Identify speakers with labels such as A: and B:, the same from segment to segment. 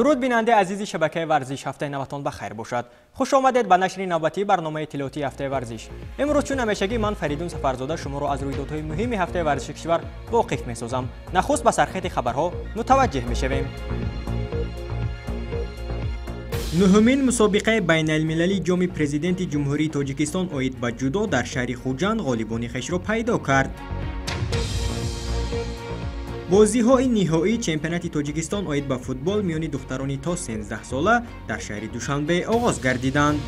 A: Дуруд бинандаи азизи шабакаи варзиш, ҳафтаи наватон ба хайр бошад. Хуш омадед ба нашри навбатии барномаи иттилоотии ҳафтаи варзиш. Имрӯз чун ҳамешагӣ ман Фаридун Сафарзода шуморо аз рӯйдодҳои муҳими ҳафтаи варзиши кишвар воқиф месозам. Нахуст ба сархати хабарҳо мутаваҷҷеҳ мешавем. Нуҳумин мусобиқаи байналмилалии ҷоми президенти Ҷумҳурии Тоҷикистон оид ба ҷудо дар шаҳри Хуҷанд ғолибони хешро пайдо кард. Бозиҳои ниҳоии чемпионати Тоҷикистон оид ба футбол миёни духтарони то 13 сола дар шаҳри Душанбе оғоз гардиданд.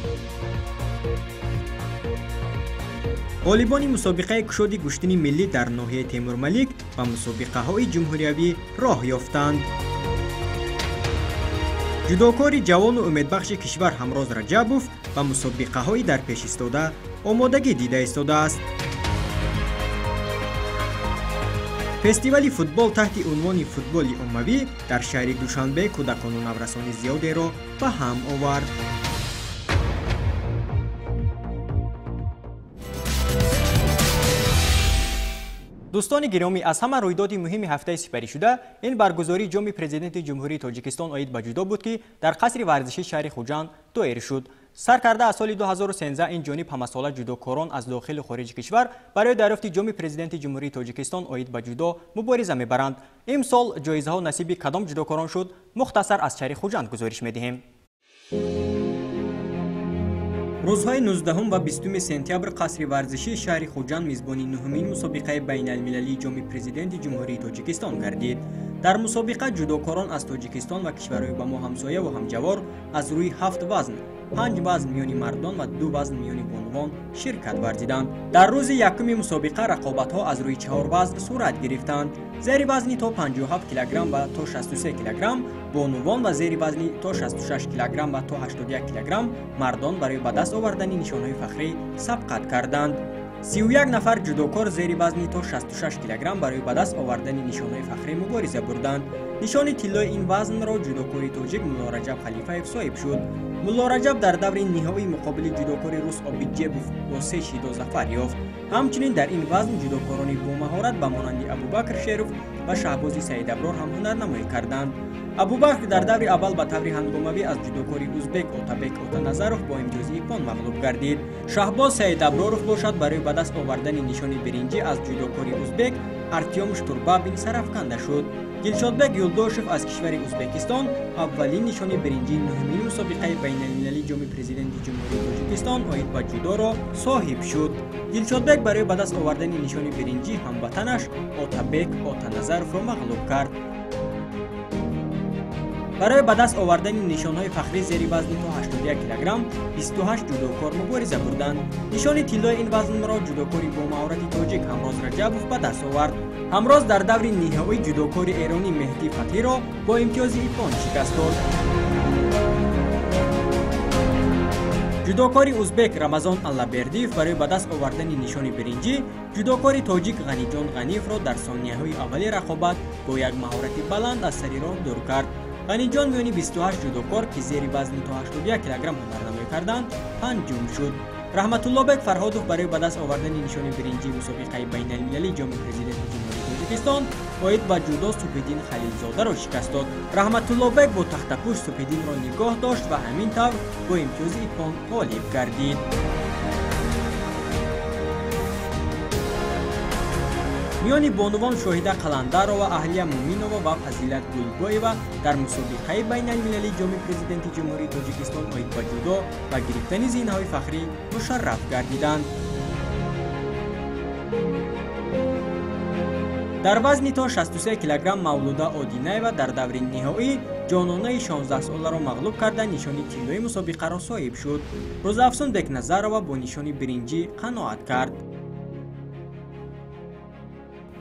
A: Ғолибони мусобиқаи кушоди гӯштини миллӣ дар ноҳияи Темурмалик ба мусобиқаҳои ҷумҳуриявӣ роҳ ёфтанд. Ҷудокори ҷавону умедбахши кишвар Ҳамроз Раҷабов ба мусобиқаҳои дар пеш истода омодагӣ дида истодааст. Фестивали футбол таҳти унвони футболи оммавӣ дар шаҳри Душанбе кӯдакону наврасони зиёдеро ба ҳам овард. Дӯстони гиромӣ, аз ҳама рӯйдоди муҳими ҳафтаи сипаришуда ин баргузории ҷоми президенти Ҷумҳурии Тоҷикистон оид ба ҷудо буд, ки дар қасри варзишии шаҳри Хуҷанд доир шуд. Сар карда аз соли 2013 ин ҷониб ҳамасола ҷудокорон аз дохилу хориҷи кишвар барои дарёфти ҷоми президенти Ҷумҳурии Тоҷикистон оид ба ҷудо мубориза мебаранд. Имсол ҷоизаҳо насиби кадом ҷудокорон шуд, мухтасар аз шаҳри Хуҷанд гузориш медиҳем. Рӯзҳои 19 ва 20 сентябр қасри варзишии шаҳри Хуҷанд мизбони нуҳумин мусобиқаи байналмилалии ҷоми президенти Ҷумҳурии Тоҷикистон гардид. Дар мусобиқа ҷудокорон аз Тоҷикистон ва кишварҳои ба мо ҳамсояву ҳамҷавор аз рӯи 7 вазн, 5 вазн миёни мардон ва 2 вазн миёни бонувон ширкат варзиданд. Дар рӯзи якуми мусобиқа рақобатҳо аз рӯи 4 вазн сурат гирифтанд. Зери вазни то 57 килограмм ва то 63 килограмм бонувон ва зери вазни то 66 килограмм ва то 81 килограмм мардон барои ба даст овардани нишонҳои фахрӣ сабқат карданд. 31 нафар ҷудокор зери вазни то 66 килограмм барои ба даст овардани нишонҳои фахрӣ мубориза бурданд. Нишони тиллои ин вазнро ҷудокори тоҷик Муллораҷаб Халифаев соҳиб шуд. Муллораҷаб дар даври ниҳоии муқобили ҷудокори рус Обиджебов бо 3 шидо зафар ёфт. Ҳамчунин дар ин вазн ҷудокорони бомаҳорат ба монанди Абубакр Шеров ва Шаҳбози Саидаброр ҳам ҳунарнамоӣ карданд. Абубакр дар даври аввал ба таври ҳангомавӣ аз ҷудокори узбек Отабек Отаназаров бо имтиёзи иппон мағлуб гардид. Шаҳбоз Саидаброров бошад барои ба даст овардани нишони биринҷӣ аз ҷудокори узбек Артём Штурбабин сарафканда шуд. Дилшодбек Юлдошев аз кишвари Узбекистон аввалин нишони биринҷии нуҳумин мусобиқаи байналмилалии ҷоми президенти Ҷумҳурии Тоҷикистон оид ба ҷудоро соҳиб шуд. Дилшодбек барои ба даст овардани нишони биринҷӣ ҳамватанаш Отабек Отаназаровро мағлуб кард. Барои ба даст овардани нишонҳои фахрӣ зери вазни то 81 килограмм 28 ҷудокор мубориза бурданд. Нишони тиллои ин вазнро ҷудокори бомаҳорати тоҷик Ҳамроз Раҷабов ба даст овард. Ҳамроз дар даври ниҳоӣ ҷудокори эронӣ Меҳдӣ Фатҳиро бо имтиёзи иппон шикаст дод. Ҷудокори узбек Рамазон Аллабердиев барои ба даст овардани нишони биринҷӣ ҷудокори тоҷик Ғаниҷон Ғаниевро дар сонияҳои аввали рақобат бо як маҳорати баланд аз сари роҳ дур кард. Ғаниҷон миёни 28 ҷудокор, ки зери вазни то 81 килограмм ҳунарнамоӣ карданд, панҷум шуд. Раҳматуллобек Фарҳодов барои ба даст овардани нишони биринҷии мусобиқаи байналмилалии ҷоми президенти Ҷумҳурии Тоҷикистон оид ба ҷудо Субҳиддин Халилзодаро шикаст дод. Раҳматуллобек бо тахтапӯш Субҳиддинро нигоҳ дошт ва ҳамин тавр бо имтиёзи иппон ғолиб гардид. Миёни бонувон Шоҳида Қаландарова, Аҳлия Муминова ва Фазилат Гулбоева дар мусобиқаи байналмилалии ҷоми президенти Ҷумҳурии Тоҷикистон оид ба ҷудо ва гирифтани зинаҳои фахрӣ мушарраф гардиданд. Дар вазни то 63 килограмм Мавлуда Одинаева дар даври ниҳоӣ ҷононаи 16-соларо мағлуб карда нишони тиллои мусобиқаро соҳиб шуд. Рӯзаафсун Бекназарова бо нишони биринҷӣ қаноат кард.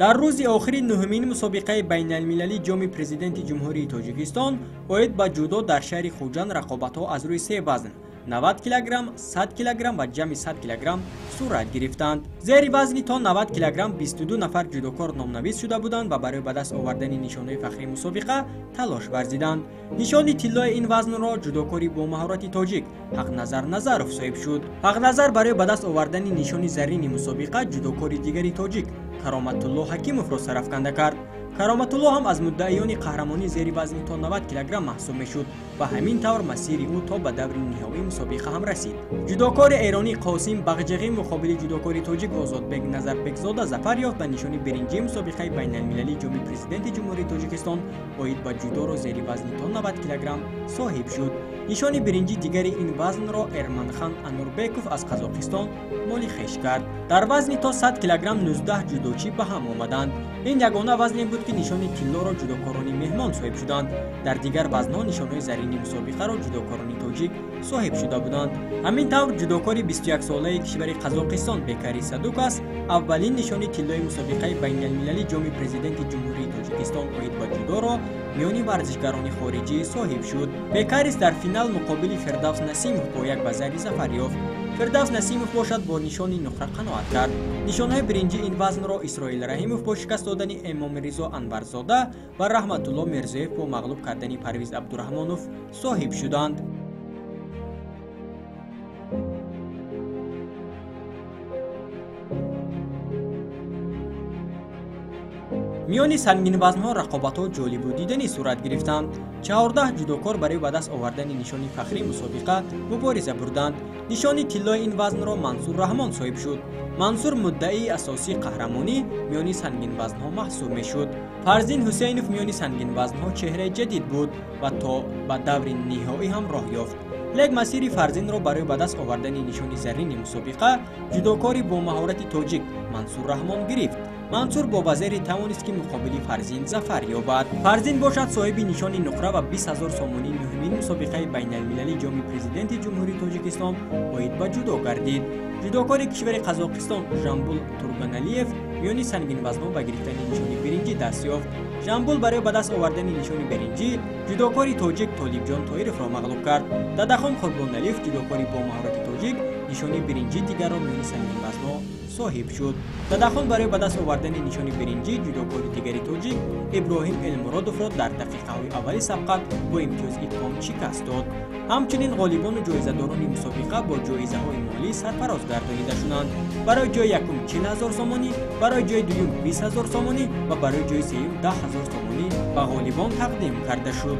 A: Дар рӯзи охири нуҳумин мусобиқаи байналмилалии ҷоми президенти Ҷумҳурии Тоҷикистон оид ба ҷудо дар шаҳри Хуҷанд рақобатҳо аз рӯи 3 вазн 90 килограмм, 100 килограмм ва ҷамъи 100 килограмм сурат гирифтанд. Зери вазни то 90 килограмм 22 нафар ҷудокор номнавис шуда буданд ва барои ба даст овардани нишонҳои фахрии мусобиқа талош варзиданд. Нишони тиллои ин вазнро ҷудокори бомаҳорати тоҷик Ҳақназар Назаров соҳиб шуд. Ҳақназар барои ба даст овардани нишони заррини мусобиқа ҷудокори дигари тоҷик Кароматулло Ҳакимовро сарафканда кард. Кароматулло ҳам аз муддаиёни қаҳрамонӣ зери вазни то 90 килограмм маҳсуб мешуд ва ҳамин тавр масири ӯ то ба даври ниҳоии мусобиқа ҳам расид. Ҷудокори эронӣ Қосим Бағҷиғӣ муқобили ҷудокори тоҷик Озодбек Назарбекзода зафар ёфт ва нишони биринҷии мусобиқаи байналмилалии ҷоми президенти Ҷумҳурии Тоҷикистон оид ба ҷудоро зери вазни то 90 килограмм соҳиб шуд. Нишони биринҷи дигари ин вазнро Эрманхан Анурбеков аз Қазоқистон моли хеш кард. Дар вазни то 100 килограмм 19 ҷудочӣ ба ҳам омаданд. Ин ягона вазне буд, ки нишони тиллоро ҷудокорони меҳмон соҳиб шуданд. Дар дигар вазнҳо нишонҳои зарини мусобиқаро ҷудокорони тоҷик соҳиб шуда буданд. Ҳамин тавр ҷудокори 21-солаи кишвари Қазоқистон Бекари Садукас аввалин нишони тиллои мусобиқаи байналмилалии ҷоми президенти Ҷумҳурии Тоҷикистон оид ба ҷудоро миёни варзишгарони хориҷӣ соҳиб шуд. Бекарис дар финал муқобили Фирдавс Насимов бо як вазари зафар ёфт. Фирдавс Насимов бошад бо нишони нуқра қаноат кард. Нишонҳои биринҷи ин вазнро Исроил Раҳимов бо шикаст додани Эмомризо Анварзода ва Раҳматулло Мирзоев бо мағлуб кардани Парвиз Абдураҳмонов соҳиб шуданд. Миёни сангинвазнҳо рақобатҳо ҷолибу диданӣ сурат гирифтанд. 14 ҷудокор барои ба даст овардани нишони фахрии мусобиқа мубориза бурданд. Нишони тиллои ин вазнро Мансур Раҳмон соҳиб шуд. Мансур муддаии асосии қаҳрамонӣ миёни сангинвазнҳо маҳсуб мешуд. Фарзин Ҳусейнов миёни сангинвазнҳо чеҳраи ҷадид буд ва то ба даври ниҳоӣ ҳам роҳ ёфт. Лек масири Фарзинро барои ба даст овардани нишони заррини мусобиқа ҷудокори бо маҳорати тоҷик Мансур Раҳмон гирифт. Мансур бо вазири тавонист, ки муқобили Фарзин зафар ёбад. Фарзин бошад соҳиби нишони нуқра ва 20 000 сомонӣ нуҳумин мусобиқаи байналмилалии ҷоми президенти Ҷумҳурии Тоҷикистон оид ба ҷудо гардид. Ҷудокори кишвари Қазоқистон Жамбул Турганалиев миёни сангинвазнҳо ба гирифтани нишони биринҷӣ даст ёфт. Жамбул барои ба даст овардани нишони биринҷӣ ҷудокори тоҷик Толибҷон Тоировро мағлуб кард. Дадахон Қурбоналиев ҷудокори бо маҳорати тоҷик нишони биринҷӣ дигарро миёни сангинвазнҳо соҳиб шуд. Дадахон барои ба даст овардани нишони биринҷӣ ҷудокори дигари тоҷик Иброҳим Элмуродовро дар дақиқаҳои аввали сабқат бо имтиёз итмом шикаст дод. Ҳамчунин ғолибону ҷоизадорони мусобиқа бо ҷоизаҳои молӣ сарфароз гардонида шуданд. Барои ҷои якум 40 000 сомонӣ, барои ҷои дуюм 20 000 сомонӣ ва барои ҷои сеюм 10 000 сомонӣ ба ғолибон тақдим карда шуд.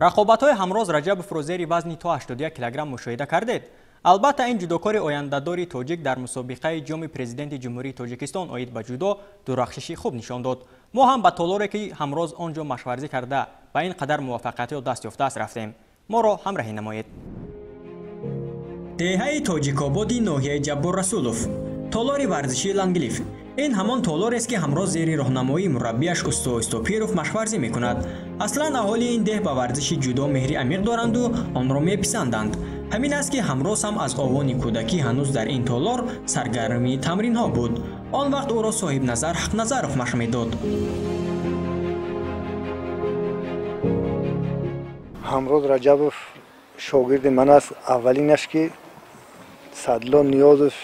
A: Рақобатҳои Ҳамроз Раҷабовро зери вазни то 81 килограмм мушоҳида кардед. Албатта ин ҷудокори ояндадори тоҷик дар мусобиқаи ҷоми президенти Ҷумҳурии Тоҷикистон оид ба ҷудо дурахшиши хуб нишон дод. Мо ҳам ба толоре, ки Ҳамроз он ҷо машварзӣ карда ба ин қадар муваффақиятҳо даст ёфтааст, рафтем. Моро ҳамраҳӣ намоед. Деҳаи Тоҷикободи ноҳияи Ҷаббор Расулов, толори варзишии Ланглиф. Ин ҳамон толорест, ки Ҳамроз зери роҳнамоии мураббияш усто Истопиров машварзӣ мекунад. Аслан аҳолии ин деҳ ба варзиши ҷудо меҳри амиқ доранду онро меписанданд. Ҳамин аст, ки Ҳамроз ҳам аз овони кӯдакӣ ҳанӯз дар ин толор саргармии тамринҳо буд. Он вақт ӯро Соҳибназар Ҳақназаров машқ медод.
B: Ҳамроз Раҷабов шогирди ман аст. Аввалинаш ки Садло Ниёзов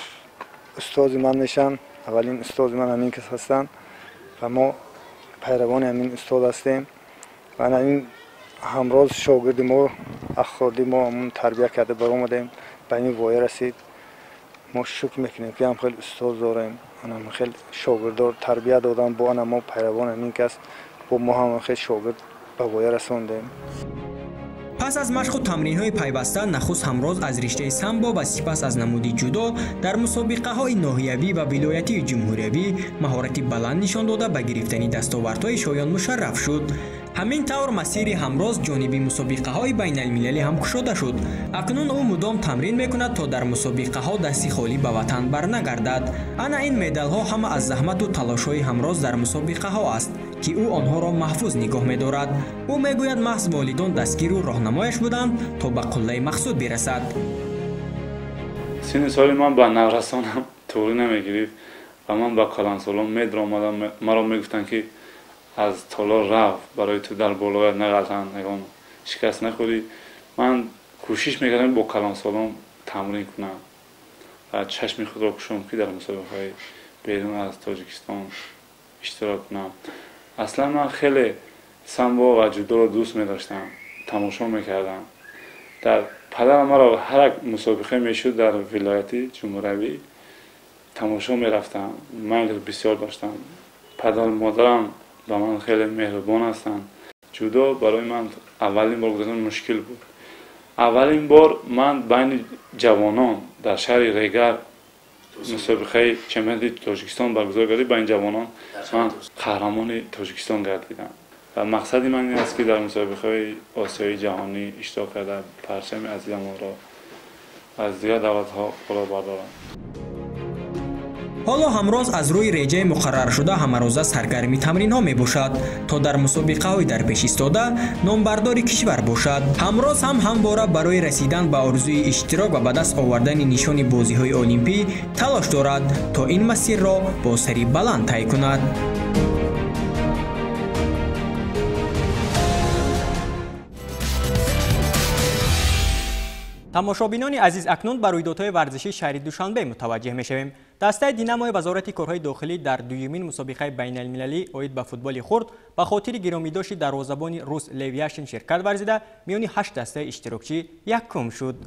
B: устози ман мешаванд. Аввалин устози ман ҳамин кас ҳастанд ва мо пайравони ҳамин устод ҳастем. Ва ҳамин Ҳамроз шогирди мо, аххорди мо ҳамон тарбия карда баромадем, ба ин воя расид. Мо шукр мекунем, ки ҳам хеле устод дорем, ҳам хеле шогирдор тарбия додам, бо ана мо пайравони ҳамин кас, бо мо ҳам хеле шогирд ба воя расондем.
A: Пас аз машқу тамринҳои пайваста нахуст Ҳамроз аз риштаи самбо ва сипас аз намуди ҷудо дар мусобиқаҳои ноҳиявӣ ва вилоятии ҷумҳуриявӣ маҳорати баланд нишон дода ба гирифтани дастовардҳои шоён мушарраф шуд. Ҳамин тавр масири Ҳамроз ҷониби мусобиқаҳои байналмилалӣ ҳам кушода шуд. Акнун ӯ мудом тамрин мекунад, то дар мусобиқаҳо дасти холӣ ба ватан барнагардад. Ана ин медалҳо ҳама аз заҳмату талошҳои Ҳамроз дар мусобиқаҳо аст, ки ӯ онҳоро маҳфуз нигоҳ медорад. Ӯ мегӯяд, маҳз волидон дастгиру роҳнамояш буданд, то ба қуллаи мақсуд бирасад.
C: Синни соли ман ба наврасонам туғрӣ намегирифт ва ман ба калонсолон медаромадам. Маро мегуфтанд, ки аз толор рав, барои ту дар болоят нағалтанд, ягон шикаст нахӯрӣ. Ман кӯшиш мекардам бо калонсолон тамрин кунам ва чашми худро кушом, ки дар мусобиқаҳои берун аз Тоҷикистон иштирок кунам. Аслан ман хеле самбо ва ҷудоро дӯст медоштам, тамошо мекардам. Дар Падарам маро ҳар як мусобиқа мешуд дар вилояти ҷумҳуравӣ тамошо мерафтам, майл бисёр доштам. Падару модарам ба ман хеле меҳрубон ҳастанд. Ҷудо барои ман аввалин бор гузаштан мушкил буд. Аввалин бор ман байни ҷавонон дар шаҳри Регар мусобиқаи чемпионати Тоҷикистон баргузор гардид. Байни ҷавонон ман қаҳрамони Тоҷикистон гардидам ва мақсади ман ин аст, ки дар мусобиқаҳои осиёии ҷаҳонӣ иштирок карда, парчами азизамонро аз дигар давлатҳо боло бардорам.
A: Ҳоло ҳамроз аз рӯи реҷаи муқарраршуда ҳамарӯза саргарми тамринҳо мебошад, то дар мусобиқаҳои дар пеш истода номбардори кишвар бошад. Ҳамроз ҳам ҳамвора барои расидан ба орзуи иштирок ва ба даст овардани нишони бозиҳои олимпӣ талош дорад, то ин масирро бо сари баланд тай кунад. Тамошобинони азиз, акнун ба рӯйдодҳои варзишии шаҳри Душанбе мутаваҷҷеҳ мешавем. Дастаи Динамои Вазорати корҳои дохилӣ дар дуюмин мусобиқаи байналмилалӣ оид ба футболи хурд ба хотири гиромидошти дарвозабони рус Лев Яшин ширкат варзида, миёни 8 дастаи иштирокчӣ якум шуд.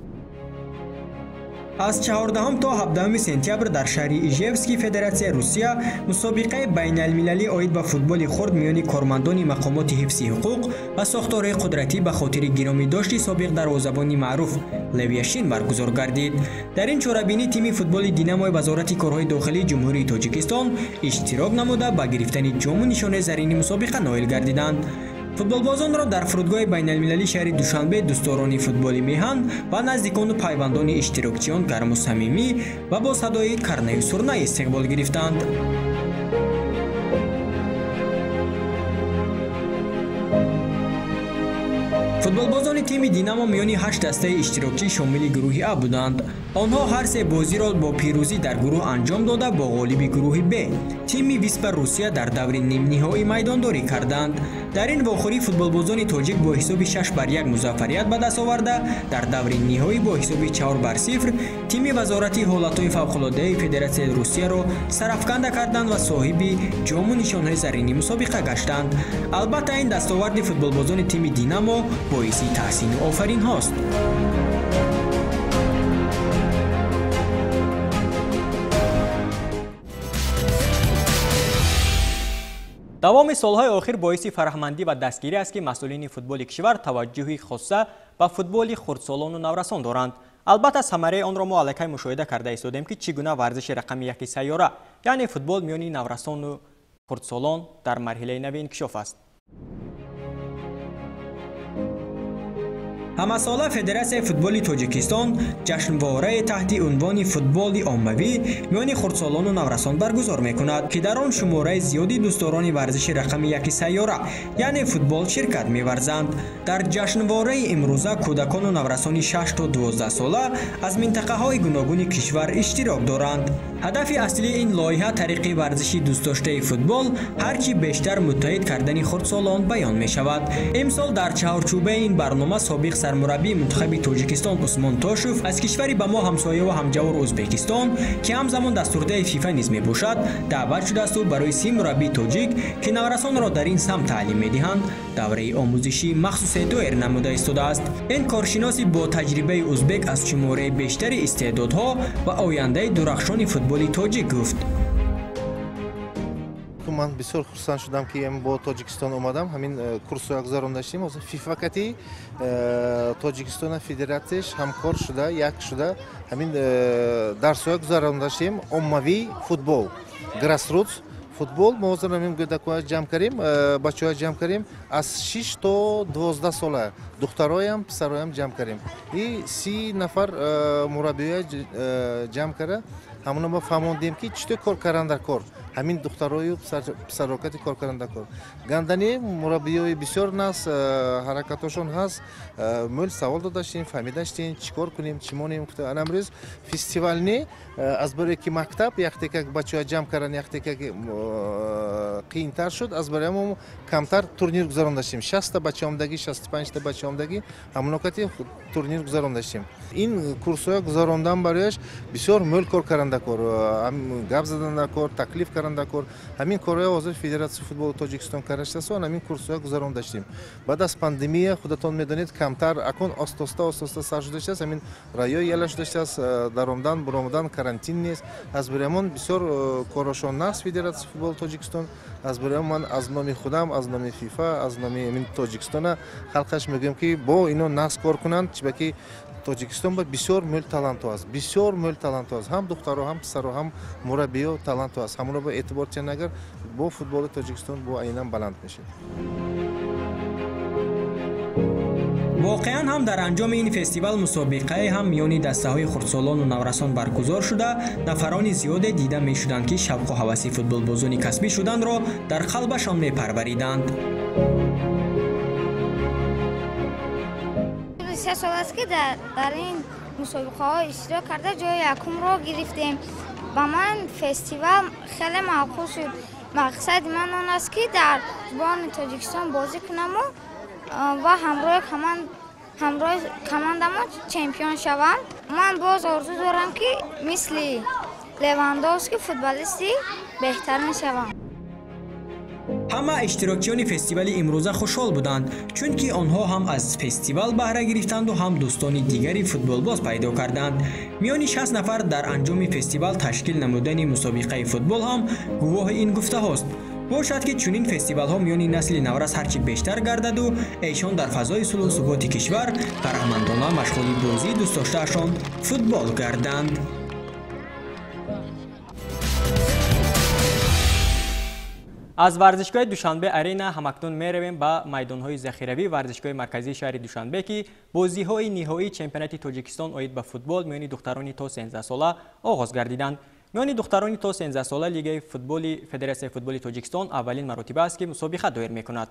A: Аз 14 то 17 сентябр дар шаҳри Ижевский Федератсияи Русия мусобиқаи байналмилалӣ оид ба футболи хурд миёни кормандони мақомоти ҳифзи ҳуқуқ ва сохторҳои қудратӣ ба хотири гиромидошти собиқ дарвозабони маъруф Лев Яшин баргузор гардид. Дар ин чорабинӣ тими футболи Динамои Вазорати корҳои дохилии Ҷумҳурии Тоҷикистон иштирок намуда, ба гирифтани ҷому нишонаи зарини мусобиқа ноил гардиданд. Футболбозонро дар фурудгоҳи байналмилалии шаҳри Душанбе дӯстдорони футболи меҳан ва наздикону пайвандони иштирокчиён гарму самимӣ ва бо садои карнаю сурнай истиқбол гирифтанд. Футболбозони тими Динамо миёни 8 дастаи иштирокчӣ шомили гурӯҳи А буданд. Онҳо ҳар се бозиро бо пирӯзӣ дар гурӯҳ анҷом дода, бо ғолиби гурӯҳи Б тими Виспа Русия дар даври нимниҳоӣ майдондорӣ карданд. Дар ин вохӯрӣ футболбозони тоҷик бо ҳисоби 6-1 музаффарият ба даст оварда, дар даври ниҳоӣ бо ҳисоби 4-0 тими Вазорати ҳолатҳои фавқулодаи Федератсияи Русияро сарафканда карданд ва соҳиби ҷому нишонҳои зарини мусобиқа гаштанд. Албатта, ин дастоварди футболбозони тими Динамо боиси таҳсину офаринҳост. Давоми солҳои охир боиси фараҳмандӣ ва дастгирӣ аст, ки масъулини футболи кишвар таваҷҷӯҳи хоса ба футболи хурдсолону наврасон доранд. Албатта, самараи онро мо аллакай мушоҳида карда истодем, ки чӣ гуна варзиши рақами яки сайёра, яъне футбол миёни наврасону хурдсолон дар марҳилаи нави инкишоф аст. Ҳамасола Федератсияи футболи Тоҷикистон ҷашнвораи таҳти унвони футболи оммавӣ миёни хурдсолону наврасон баргузор мекунад, ки дар он шумораи зиёди дӯстдорони варзиши рақами яки сайёра, яъне футбол ширкат меварзанд. Дар ҷашнвораи имрӯза кӯдакону наврасони 6 то 12 сола аз минтақаҳои гуногуни кишвар иштирок доранд. Ҳадафи аслии ин лоиҳа тариқи варзиши дӯстдоштаи футбол ҳар чӣ бештар муттаҳид кардани хурдсолон баён мешавад. Имсол дар чаҳорчӯбаи ин барнома собиқ сармураббии мунтахаби Тоҷикистон Усмон Тошев аз кишвари ба мо ҳамсоя ва ҳамҷавор Ӯзбекистон, ки ҳамзамон дастурдаи ФИФА низ мебошад, даъват шудаасту барои 30 мураббии тоҷик, ки наврасонро дар ин самт таълим медиҳанд, давраи омӯзишии махсусе доир намуда истодааст. Ин коршиноси бо таҷрибаи ӯзбек аз шумораи бештари истеъдодҳо ва ояндаи дурахшони футболи тоҷик гуфт.
D: Ман бисёр хурсанд шудам, ки бо Тоҷикистон омадам. Ҳамин курсҳоя гузаронда шудем. Ҳозир ФИФА кати Тоҷикистона федератсияш ҳамкор шуда, як шуда, ҳамин дарсҳоя гузаронда шудем. Оммавӣ футбол, grassroots футбол. Мо ҳозир ҳамин гӯдакҳоя ҷамъ кардем, бачаҳоя ҷамъ кардем аз 6 то 12 сола, духтароям писароям ҷамъ кардем. И 30 нафар мураббиёя ҷамъ карда, ҳамона мо фаҳмондем, ки чӣ тавр кор кардан дар кор, ҳамин духтарою писарокати кор кардан дар кор. Гандани мураббиёи бисёр нас ҳаракатошон ҳаст. Мӯл савол додаштем, фаҳмидаштем, чӣ кор кунем, чӣ монем. Ана имрӯз фестивални аз барое ки мактаб яхтекак бачаҳоя ҷамъ кардан яхтекак қийинтар шуд, аз барои мо камтар турнир гузарондаштем. 60 бача омдагӣ, 65 бача омдагӣ, ҳамонокати турнир гузарондаштем. Ин курсҳоя гузарондан барояш бисёр мӯл кор кардан дар кор, гап задан дар кор, таклиф кардан. кардан кор. Ҳамин корҳоя ҳозир Федератсияи футболи Тоҷикистон кардаштааст, ҳамин курсҳоя гузаронда даштем. Баъд аз пандемия худатон медонед, камтар акун остоста остоста сар шудаштааст, ҳамин раёи яла шудаштааст, даромадан буромадан карантин нест. Аз барои бисёр корашон наст Федератсияи футболи Тоҷикистон. Аз барои ман аз номи худам, аз номи ФИФА, аз номи ҳамин Тоҷикистона халқаш мегӯям, ки бо ино наст кор кунанд, чунки Тоҷикистон ба бисёр мӯл талантҳо аст, бисёр мӯл талантҳо аст, ҳам духтаро, ҳам писаро, ҳам мураббиё талантҳо аст. Ҳамонро ба эътибор тиҳанд, агар бо футболи Тоҷикистон бо айнан баланд мешавад.
A: Воқеан ҳам дар анҷоми ин фестивал мусобиқае ҳам миёни дастаҳои хурдсолону наврасон баргузор шуда, нафарони зиёде дида мешуданд, ки шавқу ҳаваси футболбозони касбӣ шуданро дар қалбашон мепарвариданд.
E: 3 сол аст, ки дар ин мусобиқаҳо иштирок карда ҷои якумро гирифтем. Ба ман фестивал хеле маъқул шуд. Мақсади ман он аст, ки дар забони Тоҷикистон бозӣ кунаму ва ҳамроҳи командамон чемпион шавам. Ман боз орзу дорам, ки мисли Левандовски футболисти беҳтарин шавам.
A: Ҳама иштирокчиёни фестивали имрӯза хушҳол буданд, чунки онҳо ҳам аз фестивал баҳра гирифтанду ҳам дӯстони дигари футболбоз пайдо карданд. Миёни 60 нафар дар анҷоми фестивал ташкил намудани мусобиқаи футбол ҳам гувоҳи ин гуфтаҳост. Бошад, ки чунин фестивалҳо миёни насли наврас ҳарчи бештар гардаду эшон дар фазои сулҳу суботи кишвар фараҳмандона машғули бозии дӯстдоштаашон футбол гарданд. Аз варзишгоҳи Душанбе Арена ҳамакнун меравем ба майдонҳои захиравии варзишгоҳи марказии шаҳри Душанбе, ки бозиҳои ниҳоии чемпионати Тоҷикистон оид ба футбол миёни духтарони то 13 сола оғоз гардиданд. Миёни духтарони то 13 сола Лигаи футболи Федератсияи футболи Тоҷикистон аввалин маротиба аст, ки мусобиқа доир мекунад.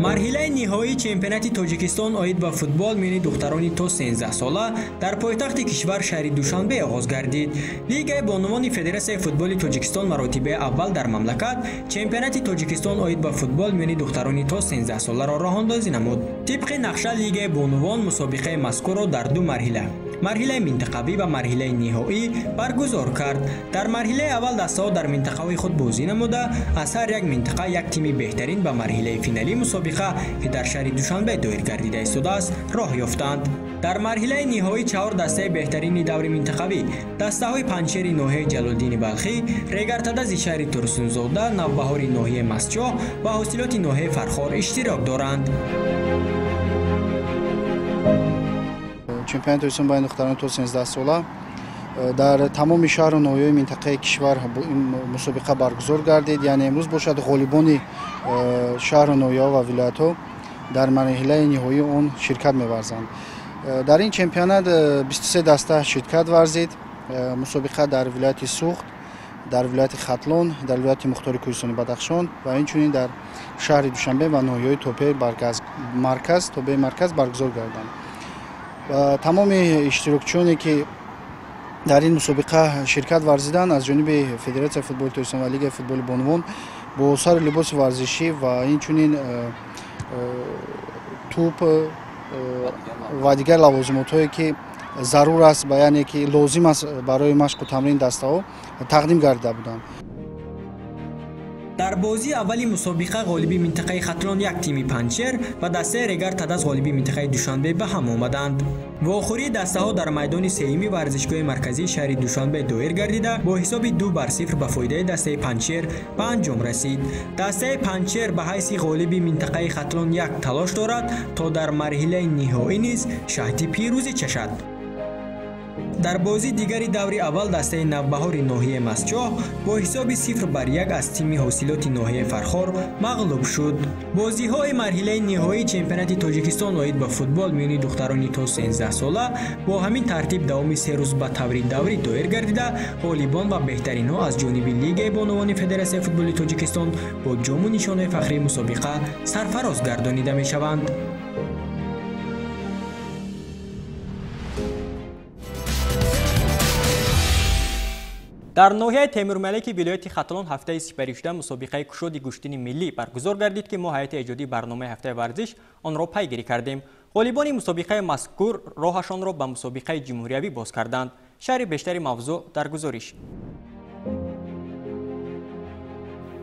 A: Марҳилаи ниҳоии чемпионати Тоҷикистон оид ба футбол миёни духтарони то 13 сола дар пойтахти кишвар шаҳри Душанбе оғоз гардид. Лигаи бонувони Федератсияи футболи Тоҷикистон маротибаи аввал дар мамлакат чемпионати Тоҷикистон оид ба футбол миёни духтарони то 13 соларо роҳандозӣ намуд. Тибқи нақша Лигаи бонувон мусобиқаи мазкурро дар ду марҳила, марҳилаи минтақавӣ ва марҳилаи ниҳоӣ баргузор кард. Дар марҳилаи аввал дастаҳо дар минтақаҳои худ бозӣ намуда, аз ҳар як минтақа як тими беҳтарин ба марҳилаи финалии мусобиқа, ки дар шаҳри Душанбе доир гардида истодааст, роҳ ёфтанд. Дар марҳилаи ниҳоӣ 4 дастаи беҳтарини даври минтақавӣ, дастаҳои Панҷшери ноҳияи Ҷалолиддини Балхӣ, Регартадази шаҳри Турсунзода, Навбаҳори ноҳияи Мастчоҳ ва Ҳосилоти ноҳияи Фархор иштирок доранд.
F: Чемпионати Тоҷикистон байни духтарон то 13 сола дар тамоми шаҳру ноҳияҳои минтақаи кишвар мусобиқа баргузор гардид. Яъне имрӯз бошад ғолибони шаҳру ноҳияҳо ва вилоятҳо дар марҳилаи ниҳоии он ширкат меварзанд. Дар ин чемпионат 23 даста ширкат варзид. Мусобиқа дар вилояти Суғд, дар вилояти Хатлон, дар вилояти Мухтори Кӯҳистони Бадахшон ва инчунин дар шаҳри Душанбе ва ноҳияҳои тобеи марказ баргузор гарданд. Тамоми иштирокчиёне, ки дар ин мусобиқа ширкат варзиданд, аз ҷониби Федератсияи футболи Тоҷикистон ва Лигаи футболи бонувон бо сари либоси варзишӣ ва инчунин тӯп ва дигар лавозимотҳое, ки зарур аст, яъне ки лозим аст барои машқу тамрини дастаҳо, тақдим гардида буданд.
A: Дар бозии аввали мусобиқа ғолиби минтақаи Хатлон як тими Панҷшер ва дастаи Регар Тадаз ғолиби минтақаи Душанбе ба ҳам омаданд. Вохӯрии дастаҳо дар майдони сеюми варзишгоҳи марказии шаҳри Душанбе доир гардида, бо ҳисоби 2-0 ба фоидаи дастаи Панҷшер ба анҷом расид. Дастаи Панҷшер ба ҳайси ғолиби минтақаи Хатлон як талош дорад, то дар марҳилаи ниҳоӣ низ шаҳди пирӯзӣ чашад. Дар бозии дигари даври аввал дастаи Навбаҳори ноҳияи Мастчоҳ бо ҳисоби 0-1 аз тими Ҳосилоти ноҳияи Фархор мағлуб шуд. Бозиҳои марҳилаи ниҳоии чемпионати Тоҷикистон оид ба футбол миёни духтарони то 13 сола бо ҳамин тартиб давоми 3 рӯз ба таври даврӣ доир гардида, ғолибон ва беҳтаринҳо аз ҷониби Лигаи бонувони Федератсияи футболи Тоҷикистон бо ҷому нишонаи фахрии мусобиқа сарфароз гардонида мешаванд. Дар ноҳияи Темурмалики вилояти Хатлон ҳафтаи сипаришуда мусобиқаи кушоди гӯштини миллӣ баргузор гардид, ки мо ҳайати эҷодии барномаи ҳафтаи варзиш онро пайгирӣ кардем. Ғолибони мусобиқаи мазкур роҳашонро ба мусобиқаи ҷумҳуриявӣ боз карданд. Шарҳи бештари мавзӯъ дар гузориш.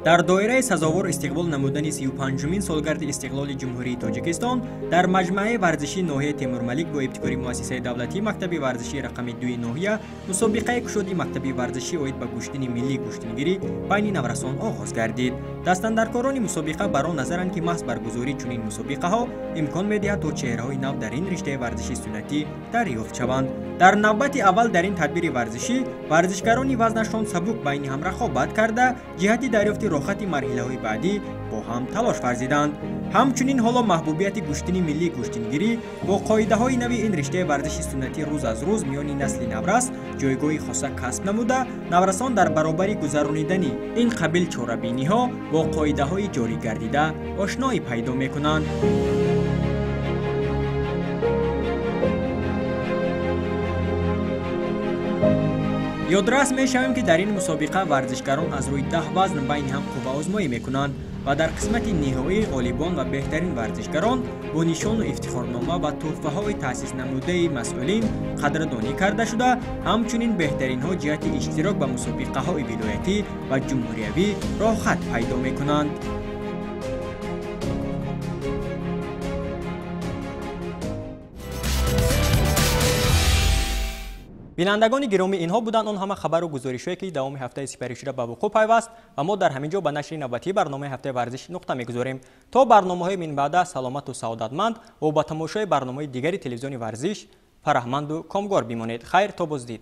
A: Дар доираи сазовор истиқбол намудани 35-умин солгарди истиқлоли Ҷумҳурии Тоҷикистон дар маҷмӯаи варзишии ноҳияи Темурмалик бо ибтикори муассисаи давлатии мактаби варзишии рақами 2 ноҳия мусобиқаи кушоди мактаби варзишӣ оид ба гӯштини миллӣ гӯштингирӣ байни наврасон оғоз гардид. Дастандаркорони мусобиқа бар он назаранд, ки маҳз баргузории чунин мусобиқаҳо имкон медиҳад, то чеҳраҳои нав дар ин риштаи варзиши суннатӣ дарёфт шаванд. Дар навбати аввал дар ин тадбири варзишӣ варзишгарони вазнашон сабук байни ҳам рақобат карда, ҷиҳати дарёфти роҳхати марҳилаҳои баъдӣ бо ҳам талош варзиданд. Ҳамчунин ҳоло маҳбубияти гӯштини миллӣ гӯштингирӣ бо қоидаҳои нави ин риштаи варзиши суннатӣ рӯз аз рӯз миёни насли наврас ҷойгоҳи хоса касб намуда, наврасон дар баробари гузаронидани ин қабил чорабиниҳо бо қоидаҳои ҷорӣ гардида ошноӣ пайдо мекунанд. Ёдрас мешавем, ки дар ин мусобиқа варзишгарон аз рӯи 10 вазн байни ҳам қувваозмоӣ мекунанд ва дар қисмати ниҳоӣ ғолибон ва беҳтарин варзишгарон бо нишону ифтихорнома ва тӯҳфаҳои таъсис намудаи масъулин қадрдонӣ карда шуда, ҳамчунин беҳтаринҳо ҷиҳати иштирок ба мусобиқаҳои вилоятӣ ва ҷумҳуриявӣ роҳхат пайдо мекунанд. Бинандагони гиромӣ, инҳо буданд он ҳама хабару гузоришҳое, ки давоми ҳафтаи сипаришуда ба вуқӯъ пайваст ва мо дар ҳамин ҷо ба нашри навбатии барномаи ҳафтаи варзиш нуқта мегузорем. То барномаҳои минбаъда саломату саодатманд ва ба тамошои барномаи дигари телевизиони варзиш фараҳманду комгор бимонед. Хайр, то боздид.